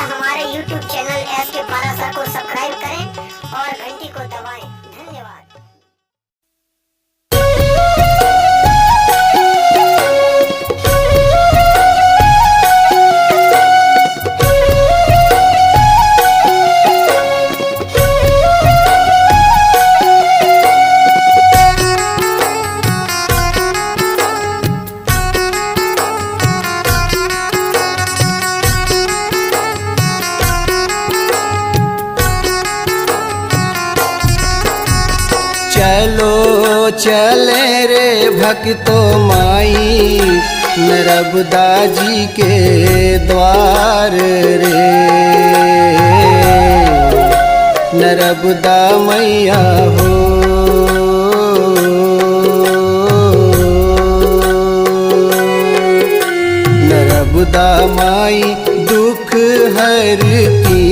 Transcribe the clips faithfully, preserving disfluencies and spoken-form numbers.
हमारे YouTube channel S के पारा सर को सब्सक्राइब करें और घंटी को दबाएं। धन्यवाद। चलो चले रे भक्तो माई, नरबदा जी के द्वार रे, नरबदा मैया हो। नरबदा माई दुख हरती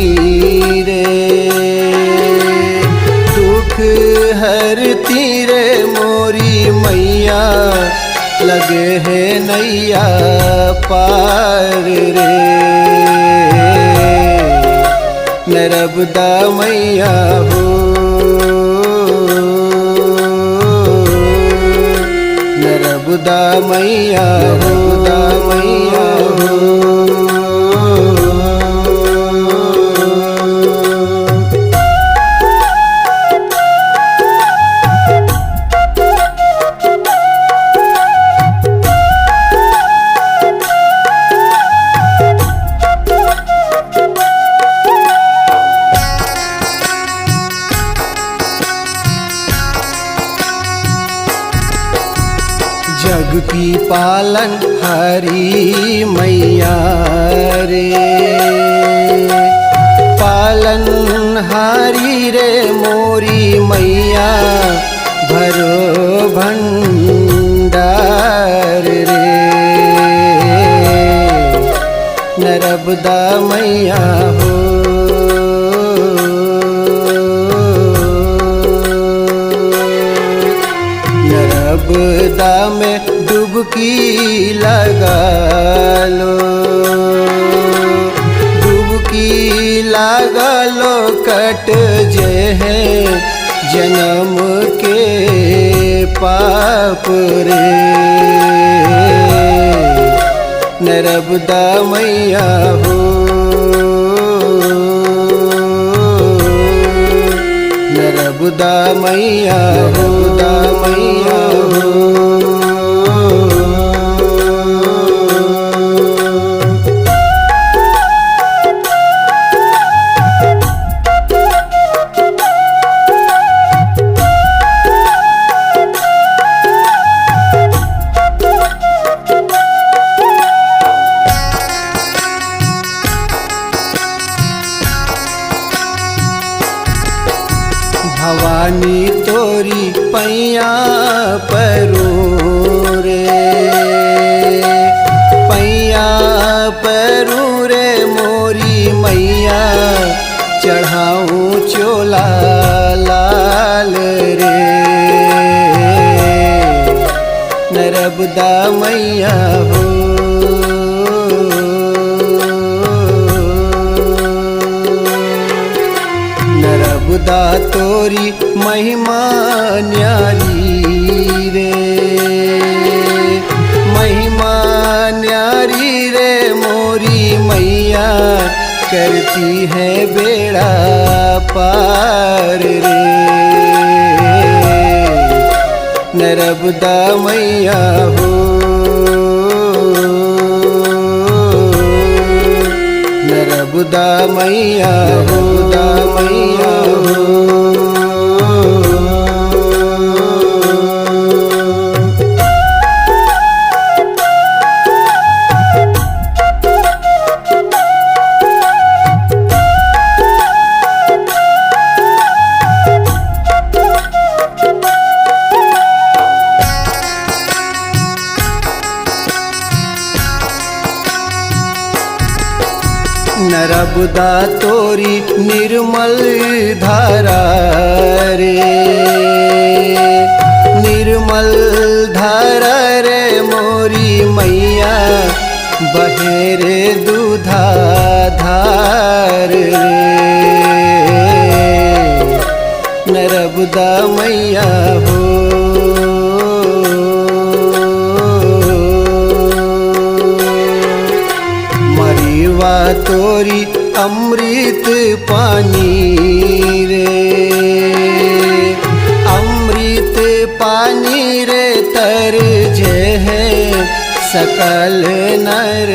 रे, दुख हरती रे मोरी मैया, लगे हे नैया पार रे। नरबदा मैया हो, नरबदा मैया हो, नरबदा मैया हो। जग की पालन हारी मैया रे, पालन हारी रे मोरी मैया, भरो भंडार रे, नरबदा मैया हो। नरबदा में डुबकी लगा लो, डुबकी लगा लो, कट जे है जन्म के पाप रे। नरबदा मैया हो, नरबदा मैया हो, नरबदा मैया हो। भवानी तोरी पैया परू रे, पैया परू रे मोरी मैया, चढ़ाऊं चोला लाल रे, नरबदा मैया हो। नरबदा तोरी महिमा न्यारी रे, महिमा न्यारी रे मोरी मैया, करती है बेड़ा पार रे, नरबदा मैया हो। नरबदा मैया हो, नरबदा मैया हो। नरबदा तोरी निर्मल धारा रे, निर्मल धारा रे मोरी मैया, बहे रे दूधा धार रे, नरबदा मैया हो। मरिवा तोरी अमृत पानी रे, अमृत पानी रे, तरजे हे सकल नर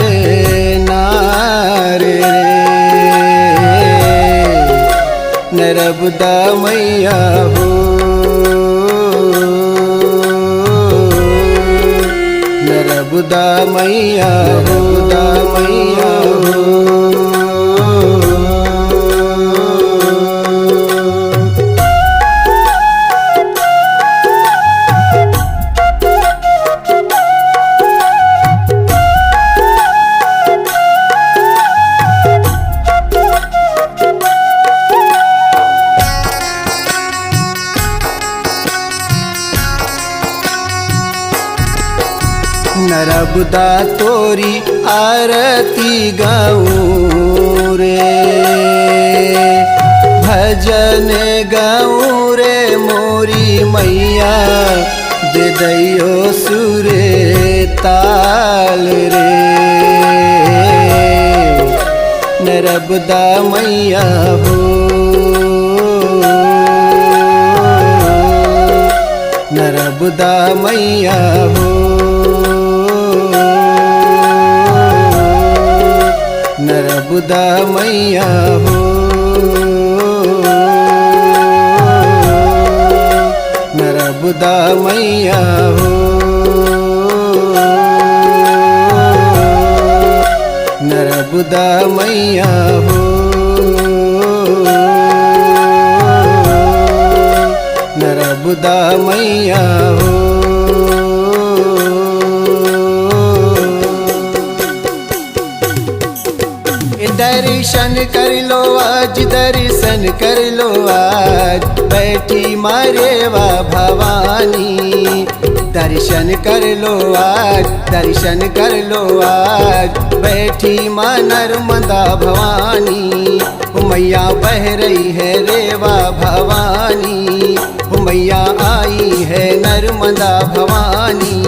नार रे। नरबदा मैया हो, नरबदा मैया हो, नरबदा मैया हो। नरबदा तोरी आरती गाऊं रे, भजन गाऊं रे मोरी मैया, दे दइयो सुर ताल रे। नरबदा मैया हो, नरबदा मैया हो, नरबदा मैया हो, नरबदा मैया हो, नरबदा मैया हो, नरबदा मैया हो। दर्शन कर लो आज, दर्शन कर लो आज, बैठी माँ रेवा भवानी। दर्शन कर लो आज, दर्शन कर लो आज, बैठी माँ नर्मदा भवानी। ओ मैया बह रही है रेवा भवानी, ओ मैया आई है नर्मदा भवानी।